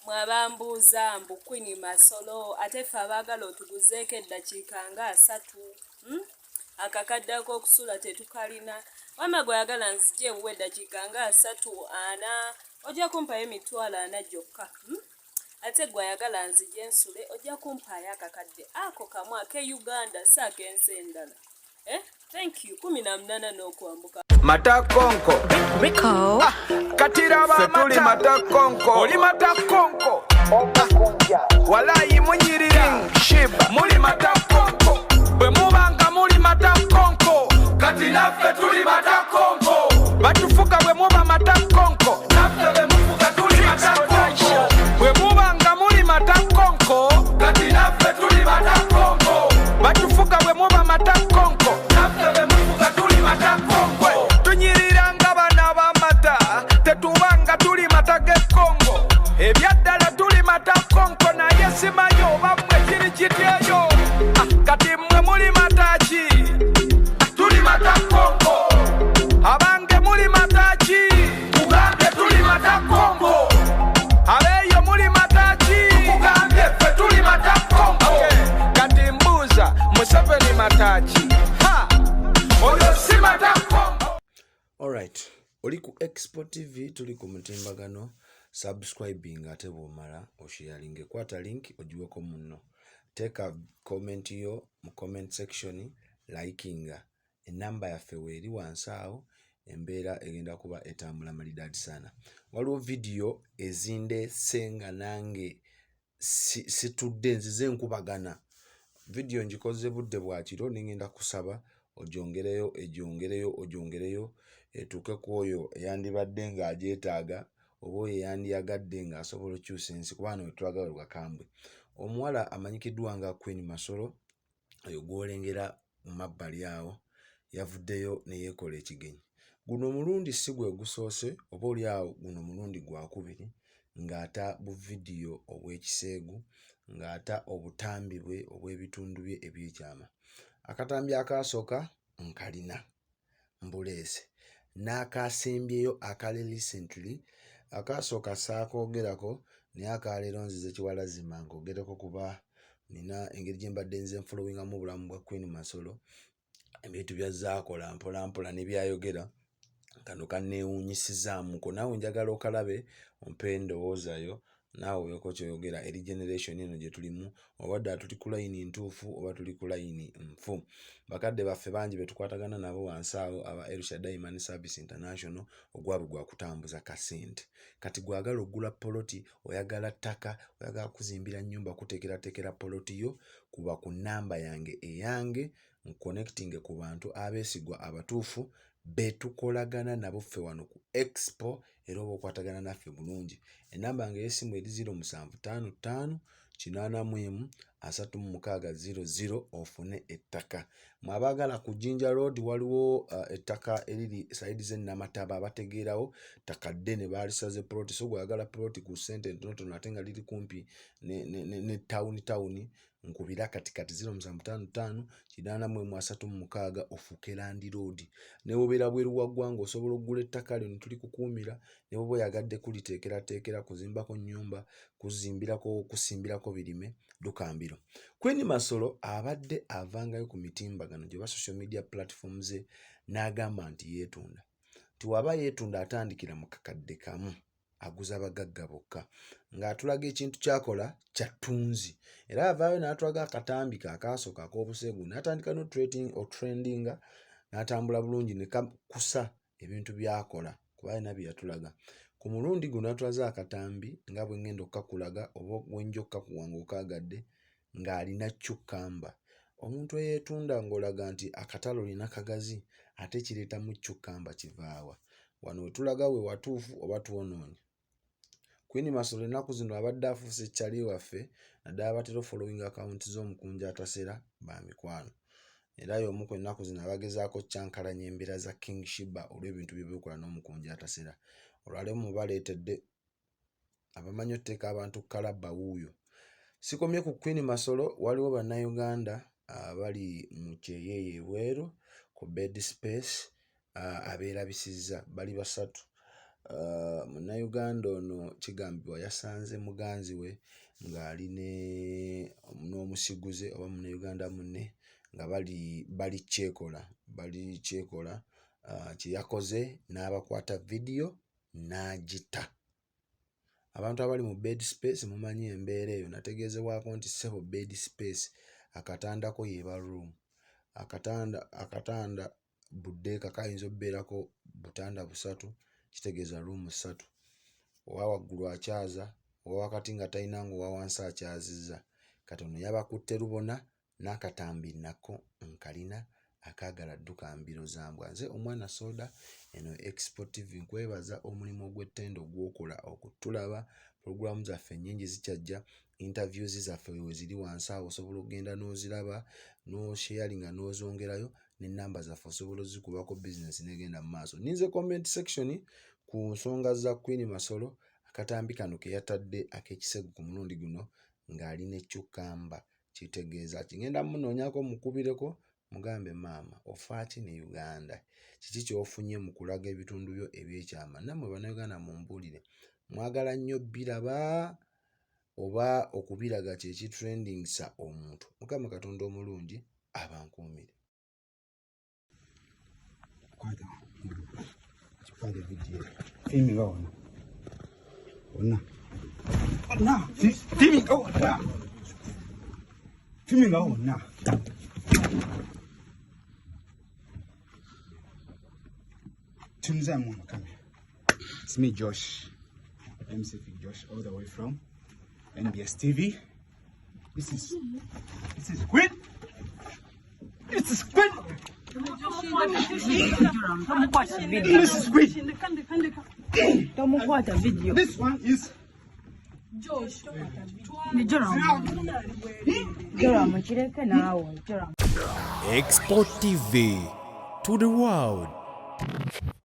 Mwe abambuuza mbu Queen Masolo ate ffe abaagala otuguzeeko eddakiika nga 30, Akakadde ak'okusula tetukalina. Wamma gwe ayagala nzije ewuwe eddakiika nga 30, 40, ojja kumpayo 400 gyokka, Ate gwe ayagala nzije nsule ojja kumpaayo akakadde ako kamu ak'e Uganda, si ak'ensi endala. Eh? Thank you. 18 n'okwambuka. Matakonko. Rico. Ah, katiraba tuli matakonko. Oli matakonko. Walayi munyirira. Shiba. Muli matakonko. Bwe mubanga muli matakonko. Kati naffe tuli matakonko. Batufuga bwe muba matakonko. Naffe bwe mufuga tuli matakonko. Bwe mubanga muli matakonko. Kati naffe tuli matakonko. Batufuga bwe muba matakonko. Naffe bwe mufuga tuli matakonko. Tunyirira nga bana b'amata. Tetubanga tuli mata g'Ekongo. Ebyaddala tuli matakonko naye simanyi oba mmwe kiri kityeyo. Ah, kati mmwe muli mataki? Tuli matakonko. Abange muli mataki? Tugambye tuli matakonko. Abeeyo muli mataki? Tugambye ffe tuli matakonko. Okay. Kati mbuuza Museveni mataki? Ha! Oyo si matakonko. Alright, oli ku Expo TV, tuli ku mutimbagano. Subscribing ate bw'omala osharinge, kwata link ogiweko munno, teeka comment yo mu comment section, likinga. Enamba yaffe weeri wansi awo, embeera egenda kuba etambula malidaadi sana. Waliwo vidiyo ezindeese nga nange situdde nzize nkubagana. Vidiyo ngikoze budde bwa kiro, nengenda kusaba ogyongereyo, egyongereyo, ogyongereyo etuuke ku oyo eyandibadde ng'agyetaaga oba oyo eyandyagadde ng'asobola okukyusa ensi, kuba wano wetwagala lwakambwe. Omuwala amanyikiddwa nga Queen Masolo oyo gw'olengera mu mabbali awo yavuddeyo ne yeekola ekigenyi. Guno omulundi si gwe gusoose, oba oli awo guno mulundi gwakubiri ng'ata buvidiyo obw'ekiseegu, ng'ata obutambi bwe obw'ebitundu bye ebyekyama. Akatambi akaasooka nkalina mbuleese, n'akasembyeyo akali recently. Akaasooka saakoogerako, naye akaleero nzize kiwalazima nkogereko, kuba nina engeri gye mbadde nze nfollowingamu obulamu bwa Queen Masolo, ebintu byazze akola mpola mpola ne byayogera. Kano kanneewuunyisizaamuko. Naawe njagala okalabe ompe endowooza yo, naawe obeeko ky'oyogera eri generation eno gye tulimu, oba ddala tuli ku layini ntuufu oba tuli ku layini nfu. Bakadde baffe bangi be tukwatagana nabo wansi awo aba El Shaddai Money Service International, ogwabwe gwa kutambuza kasente. Kati gwagala okugula poloti, oyagala ttaka, oyagala kuzimbira nnyumba, kuteekerateekera poloti yo, kuba ku nnamba yange eyange nkuconnectinge ku bantu abeesigwa abatuufu be tukolagana nabo ffe wano ku Expo, era oba okwatagana naffe bulungi. Ennamba yange ey'essimu eri 0755 81 36 00 ofune ettaka. Mwe abaagala ku Jinja Road, waliwo ettaka eriri side z'e Namataba, abategeerawo, ttaka ddene baalisaze poloti. So gw'oyagala poloti ku ssente entonotono ate nga liri kumpi ne tawuni tawuni, nkubira kati kati 0755 81 36 ofuuke landlord. Ne bw'obeera bweru wa ggwanga osobola okugula ettaka lino, tulikukuumira. Ne bw'oba oyagadde kuliteekerateekera kuzimbako nnyumba, kuzimbirako, kusimbirako birime, dukambiro. Queen Masolo abadde avangayo ku mitimbagano gye ba social media platform ze n'agamba nti yeetunda, nti waba yeetunda atandikira mu 1,000, aguza bagagga bokka, ng'atulaga ekintu ky'akola kya ttunzi. Era avaayo n'atulaga akatambi ke akaasooka ak'obuseegu, n'atandika n'otrendinga, n'atambula bulungi ne kakusa ebintu by'akola, kuba alina bye yatulaga. Ku mulundi guno atulaze akatambi nga bwe ŋŋenda okkakulaga oba bwe nja okkakuwa ng'okaagadde, ng'alina cucumber. Omuntu eyeetunda ng'olaga nti akatale olina kagazi, ate kireetamu cucumber kivaawa? Wano we tulaga we watuufu oba twonoonye? Queen Masolo ennaku zino abadde afuuse kyali waffe, naddala batera ofollowinga akawunti z'omukunja atasera ba mikwano. Era y'omu ku ennaku zino abagezaako okukyankalanya embeera za King Shiba olw'ebintu bye beekola n'omukunja atasera. Olwaleero mubaleetedde abamanyi otuteeka abantu ku kalabba wuuyo. Sikomye ku Queen Masolo, waliwo Bannayuganda abali mu kyeyeeyo ebweru ku bed space abeerabisizza, bali basatu. Munnayuganda ono kigambibwa yasanze muganzi we ng'ali ne n'omusiguze oba Munnayuganda munne nga bali bali kyekola bali kyekola kye yakoze n'abakwata vidiyo n'agita. Abantu abali mu bed space mumanyi embeera eyo nategeezebwako nti ssebo bed space akatanda ko y'eba room akatanda akatanda buddeeka kayinza obbeerako butanda busatu kitegeeza room ssatu owa waggulu akyaza owa wakati nga talina ng'owa wansi akyazizza kati ono yabakutte lubona n'akatambi nako nkalina akaagala dduka mbiro za mbwa. Nze omwana soda eno Expo TV nkwebaza omulimu ogw'ettendo gw'okola okutulaba pulogulaamu zaffe nnyingi zikyajja interviews zaffe weziri wansi awo osobola okugenda n'oziraba n'osharinga n'ozongerayo n'ennamba zaffe osobola ozikubako bizinesi n'egenda mu maaso. Nninze comment section ku nsonga za Queen Masolo akatambi kano ke yatadde ak'ekisegu ku mulundi guno ng'ali ne cucumber kitegeeza ki? Ngenda munoonyako mukubireko mugambe maama ofa ki ne Uganda? Kiki ky'ofunye mu kulaga ebitundu byo eby'ekyama? Nammwe Bannayuganda mumbuulire mwagala nnyo biraba oba okubiraga kye kitrendingisa omuntu? Mukama Katonda omulungi abankuumire. Kwata. Kwata video. Filming wonna. Wonna. Wonna. Filming wonna. Filming wonna. Tunza mwana kamera. It's me Josh. MC Fig Josh all the way from NBS TV. This is Queen. This is Queen. This is Queen. Video. This one is Josh. Export TV to the world.